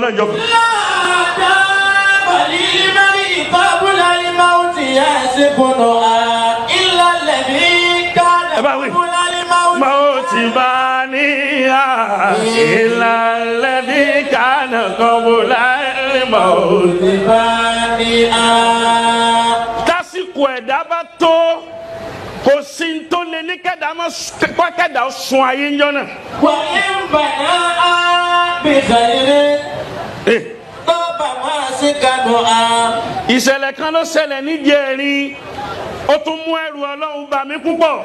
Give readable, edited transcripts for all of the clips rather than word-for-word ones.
Ọlọ́njọ́ kan. لا دار للمرء قبل الموت يسكنها إلا الذي كان Ẹ bá wí. قبل الموت. Mo ti bá níyà إلا الذي كان قبل الموت. بانيا. Tásìkò ẹ̀dá bá tó, kò sí ní tó lè ní kẹ́dà má kẹ́dà sun ayé ńjọ́ náà. وإن بناها بخير Eh, طاب مسكنها. Ìṣẹ̀lẹ̀ kan ló ṣẹlẹ̀ níjẹ̀rin, ó tún mú ẹrù Ọlọ́run bà mí púpọ̀.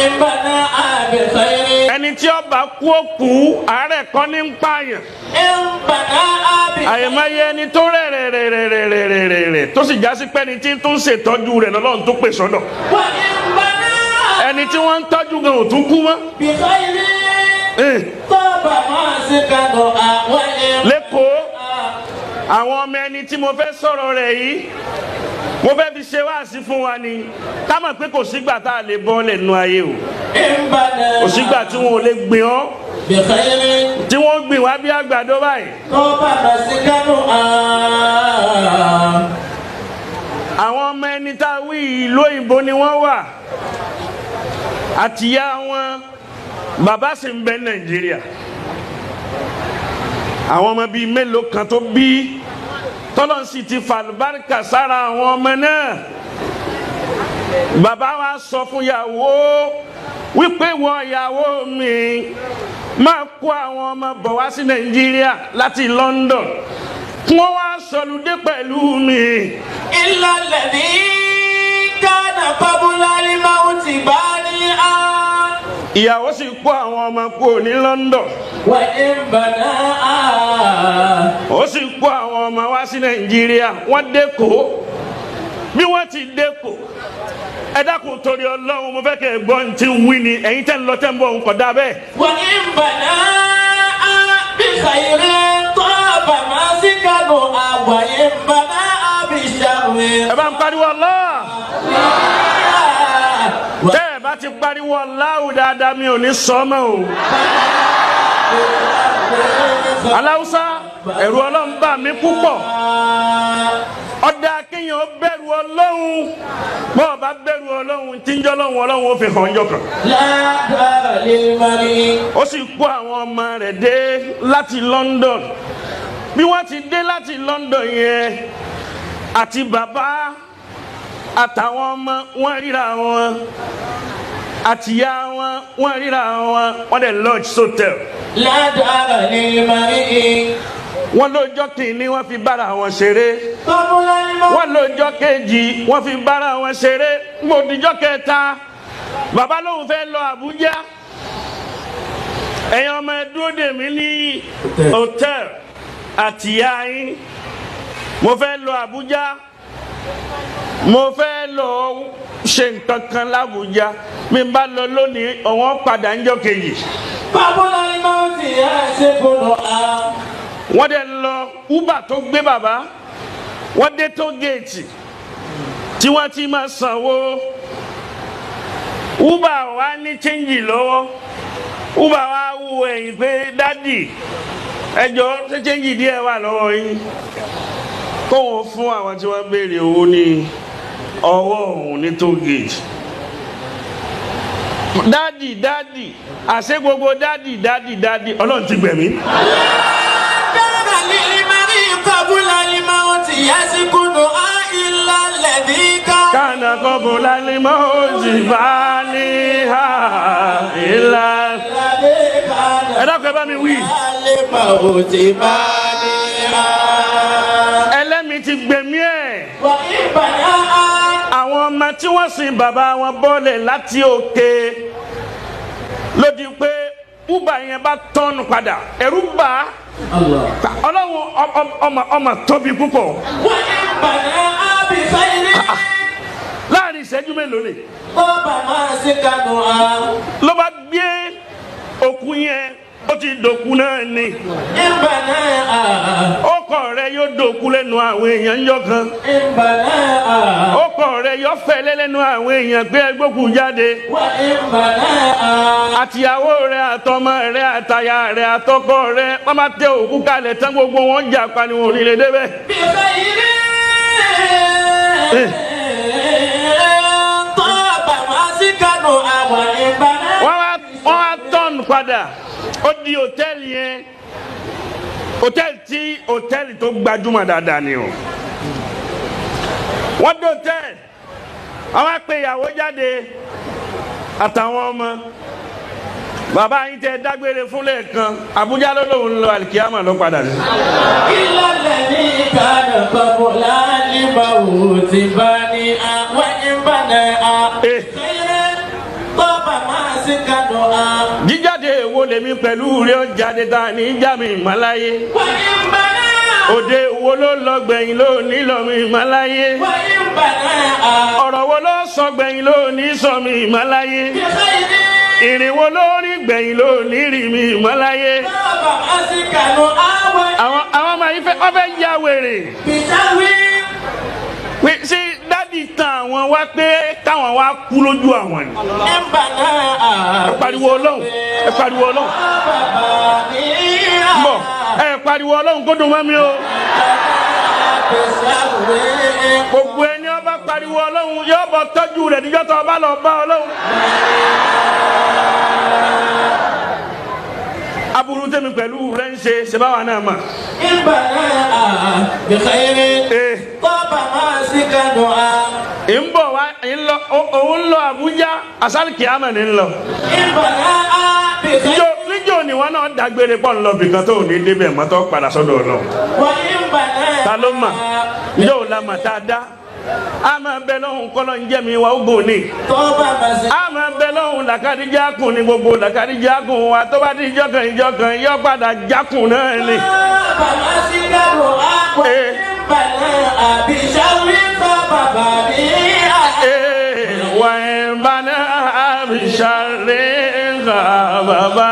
إن بناها بخير. Ẹni tí ó bá kú, ó kú. Àárẹ̀ kọ́ ní ń pààyàn. إن بناها بخير. Àyèmáyé ẹni tó rẹ̀ rẹ̀ rẹ̀ rẹ̀ rẹ̀ rẹ̀ rẹ̀ rẹ̀ rẹ̀ tó sì já sí pé ẹni tí tó ń ṣètọ́jú rẹ̀ lọ́lọ́run tó pè sọ́dọ̀. وإن بناها Ẹni tí wọ́n ń tọ́jú gan ò tún kú mọ́. بخير Eh, طاب مسكنها وإن Lẹ́kọ̀ọ́, àwọn ọmọ ẹni tí mo fẹ́ sọ̀rọ̀ rẹ̀ yìí, mo fẹ́ fi ṣe wáàsí fún wa ni ká mọ̀ pé kò sígbà tá a lè bọ́ lẹ́nu ayé o. إن بناها Kò sígbà tí wọn ò lè gbìn ọ́ بخير tí wọ́n gbìn wá bí àgbàdo báyìí. طاب مسكنها. Àwọn ọmọ ẹni tá a wí, ìlú òyìnbó ni wọ́n wà àtìyá wọn, bàbá sì ń bẹ Nàìjíríà. Àwọn ọmọ bíi mélòó kan tó bí, tọ́lọ́n sì ti fàlùbáríkà sára àwọn ọmọ náà. Bàbá wa sọ fún ìyàwó wípé, "Wọ ìyàwó mi, máa kó àwọn ọmọ bọ̀ wá sí Nàìjíríà láti London, kí wọ́n wá sọlùdé pẹ̀lú mi." إلا الذي كان قبل الموت بانيا. Ìyàwó sì kó àwọn ọmọ kúrò ní London. وإن بناها. Ó sì kó àwọn ọmọ wá sí Nàìjíríà. Wọ́n dẹ́kọ̀ọ́. Bí wọ́n ti dẹ́kọ̀ọ́, ẹ dákun, torí Ọlọ́run, mo fẹ́ kẹ́ ẹ gbọ́ ní ti ń wí ni. Ẹ̀yin tẹ́ ń lọ, tẹ́ ń bọ̀, ń kọ̀ dá bẹ́ẹ̀. وإن بناها بخير طاب مسكنها وإن بناها بشر. Ẹ bá ń pariwo Allah. Tẹ́ ẹ bá ti pariwo Allahu dáadáa, mi ò ní sọ mọ́ o. Aláwùsá, ẹ̀rù Ọlọ́run bà mí púpọ̀. Ọ̀dà kéèyàn bẹ̀rù Ọlọ́run. Bọ́ọ̀ bá bẹ̀rù Ọlọ́run, tí ń jọ́ Ọlọ́run, Ọlọ́run ó fi hàn jọ kan. لا دار للمرء. Ó sì kó àwọn ọmọ rẹ̀ dé láti London. Bí wọ́n ti dé láti London yẹn, àti bàbá àtàwọn ọmọ wọn ríra wọn, àtìyá wọn, wọn ríra wọn, wọ́n dẹ̀ lodge hotel. لا دار للمرء. Wọ́n lọ́jọ́ kìíní, wọ́n fi bára wọn ṣeré. قبل الموت. Wọ́n lọ́jọ́ kejì, wọ́n fi bára wọn ṣeré. Gbòdìjọ́ kẹta, bàbá lóun fẹ́ lọ Àbújá. "Ẹ̀yin ọmọ, ẹ dúró dè mí ní hotel àtìyá yín. Mo fẹ́ lọ Àbújá, mo fẹ́ lọ ṣe nǹkan kan l'Àbújá. Mi bá lọ lónìí, ọ̀wọ́n padà ń jọ́ kejì." قبل الموت يسكنها. Wọ́n dẹ̀ lọ. Uber tó gbé bàbá, wọ́n dé toll gate tí wọ́n ti máa sanwó. Uber wa ní change lọ́wọ́. Uber wa wú ẹ̀yìn pé, "Daddy, ẹ jọ̀ọ́, ṣé change díẹ̀ wà lọ́wọ́ yín?" Kóun fún àwọn tí wọ́n béèrè owó ní ọwọ́ òun ní toll gate. "Daddy, daddy." Àṣé gbogbo daddy, daddy, daddy, Ọlọ́run ti gbẹ̀mí. دار للمرء قبل الموت يسكنها إلا الذي كان كان قبل الموت بانيها إلا الذي كان Ẹ dákun, ẹ bá mi wí. الموت بانيا. Ẹlẹ́mìí ti gbẹ̀mí ẹ̀. وإن بناها. Àwọn ọmọ tí wọ́n sin bàbá wọn bọ́ọ̀lẹ̀ láti òkè lódì pé Uber yẹn bá turn padà, ẹ̀rù bà á. الله. Ọlọ́run ọmọ ọmọ tóbi púpọ̀. وإن بناها بخير Láàrin ìṣẹ́jú mélòó lè طاب مسكنها. ló bá gbé òkú yẹn, ó ti dòkú náà ni. إن بناها. Ó kọ̀ rẹ yóò dòkú lẹ́nu àwọn èèyàn ńjọ́ kan. Ọkọ rẹ yóò fẹ́lẹ́ lẹ́nu àwọn èèyàn pé ẹgbókù jáde. Àtìyàwó rẹ, àtọmọ rẹ, àtàyà rẹ, àtọkọ rẹ, wọ́n máa tẹ òkú kalẹ̀ tán, gbogbo wọn jà pariwo onílé débẹ̀. Wọ́n wá tọ́ọ̀nù padà, ó di hòtẹ́ẹ̀lì yẹn, hòtẹ́ẹ̀lì tí hòtẹ́ẹ̀lì tó gbajúmọ̀ dáadáa ni o. Wọ́n dé hòtẹ́ẹ̀lì, wọ́n wá pe ìyàwó jáde àtàwọn ọmọ. Bàbá yín tẹ dágbére fún lẹ́ẹ̀kan, Àbújá ló lóun lọ, alikiyama ló padà sí. Jíjáde èwo lèmi pẹ̀lú rẹ̀ ó jáde tá ní já mi ìmọ̀láyé? Òde wo ló lọ gbẹ̀yìn ló ní lọ mi ìmọ̀láyé? Ọ̀rọ̀ wo ló sọ gbẹ̀yìn ló ní sọ mi ìmọ̀láyé? Ìrìn wo ló rí gbẹ̀yìn ló ní rí mi ìmọ̀láyé? Àwọn ọmọ yìí fẹ́ wọ́n fẹ́ ya wèrè pé ṣé dádì tan àwọn wá pé káwọn wá kú lójú àwọn ni. Ẹ pariwo Ọlọ́run, ẹ pariwo Ọlọ́run, bọ̀ ẹ pariwo Ọlọ́run kó dùn mọ́ mi o. Gbogbo ẹni ọba pariwo Ọlọ́run yóò bọ̀ tọ́jú rẹ̀ níjọ́ tó ọba lọ bá Ọlọ́run. Aburú tèmi pẹ̀lú rẹ̀ ń ṣe ṣe báwa náà mà. Ń bọ̀ wá ń lọ, òun ń lọ Àbújá, asálì kìámà ni ń lọ. Níjó ni wọn náà dágbére pọ̀ ńlọ bìkan tó ní débẹ̀ mọ́tò padà sọ́dọ̀ Ọlọ́run. Ta ló mà? Níjó la mà tá a dá? A máa bẹ lọ́hùn kọ́lọ́ ń jẹ́ mi wa ó gò ní. A máa bẹ lọ́hùn làkàdí jákùn ní gbogbo làkàdí jákùn wa, tó bá di ìjọkan ìjọkan yọ padà jákùn náà ni. Wà ń bá náà àbíṣàlẹ̀ bàbá.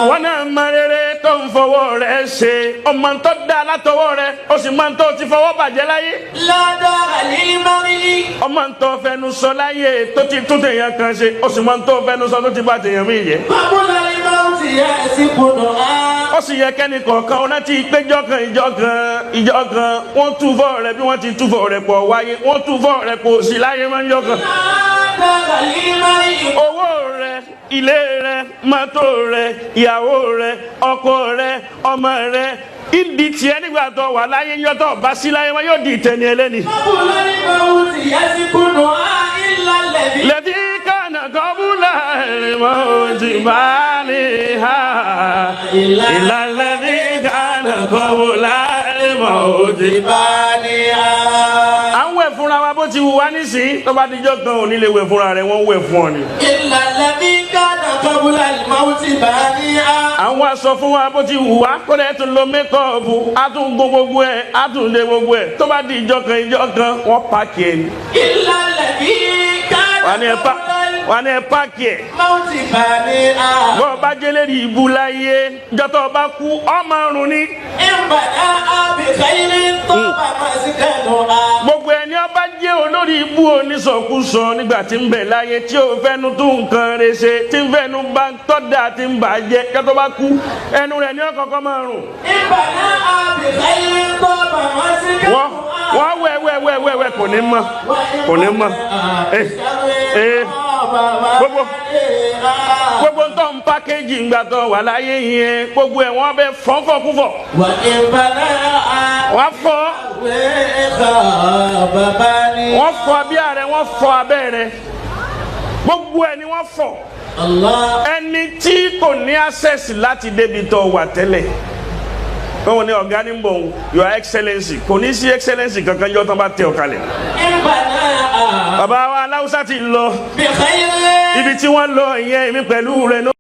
Wọn náà mọ rere tó ń fọwọ́ rẹ̀ ṣe, ọmọ tó dá látọwọ́ rẹ̀, ó sì máa ń tó ti fọwọ́ bàjẹ́ láyé. Ọmọ tó fẹnu sọ láyé tó ti tún tèèyàn kan ṣe, ó sì máa ń tó fẹnu sọ tó ti bá tèèyàn mí jẹ́. Ó sì yẹ kẹ́ni kọ̀ọ̀kan ọ̀nà tí péjọ kan ìjọ kan ìjọ kan wọ́n túfọ̀ rẹ̀ bí wọ́n ti túfọ̀ rẹ̀ pọ̀ wáyé, wọ́n túfọ̀ rẹ̀ pọ̀ sí láyé máa ń jọ kan. Owó rẹ̀, ilé rẹ̀, mọ́tò rẹ̀, ìyàwó rẹ̀, ọkọ rẹ̀, ọmọ rẹ̀, ìdí tiẹ̀ nígbà tó wà láyé yọtọ̀ bá sí láyé wọn yóò di ìtẹ̀ni ẹlẹ́ni. Lẹ́tí kànáà kọ́búlà ìmọ̀ òjì bá ní ha. Ìlàlẹ́bí kànáà kọ́búlà ìmọ̀ òjì bá ní ha. À ń wẹ̀ fúnra wa bó ti wù wá nísìnyí, tó bá dijọ́ kan ò ní lè wẹ̀ fúnra rẹ̀, wọ́n wẹ̀ fún ọ ni. Ìlàlẹ́bí kànáà kọ́búlà ìmọ̀ òjì bá ní ha. Àwọn aṣọ fún wa bó ti wù wá, kó lè tún lo mékọ́ọ̀bù, á tún gbó gbogbo ẹ̀, á tún lé gbogbo ẹ̀, tó bá di ìjọ kan ìjọ kan wọ́n pààkì ẹ̀ ni. Ìlàlẹ́bí kànáà Wà ní ẹ pààkì ẹ̀. Mọ́tì bá ní a. Bọ́ bá jẹ́lẹ̀ rí ibu láyé, jọ́tọ̀ bá kú, ọmọ ọrùn ni. Ìbàdà àbí káyìrì tó bá máa sí kẹ́nu a. Gbogbo ẹni ọba jẹ́ olórí ibú onísọkúsọ nígbà tí ń bẹ láyé, tí ò fẹ́nu tó nǹkan rẹ̀ ṣe, tí ń fẹ́nu bá ń tọ́da tí ń bà jẹ́, jọ́tọ̀ bá kú, ẹnu rẹ̀ ní ọ̀kọ̀ọ̀kan máa rùn. Ìbàdà àbí káyìrì tó bá máa sí kẹ́nu a. Wọ́n wẹ̀ wẹ̀ wẹ̀ wẹ̀ wẹ̀ kò ní mọ̀, kò ní mọ̀. Gbogbo gbogbo ń tọ́ ń pákéjì ńgbà tó wà láyé yẹn, gbogbo ẹ̀ wọ́n bẹ fọ́nfọ́kúfọ̀. Wọ́n fọ́ wọ́n fọ́ abíyá rẹ̀, wọ́n fọ́ abẹ́ rẹ̀, gbogbo ẹ̀ ni wọ́n fọ́. Ẹni tí kò ní access láti débi tó wà tẹ́lẹ̀, wọ́n ní ọ̀gá ní bọ̀, your excellency, kò ní sí excellency kankan jọ́ tán bá tẹ ọ̀kalẹ̀. Bàbá wa aláwùsá ti lọ ibi tí wọ́n lọ ìyẹn èmi pẹ̀lú rẹ̀ ló.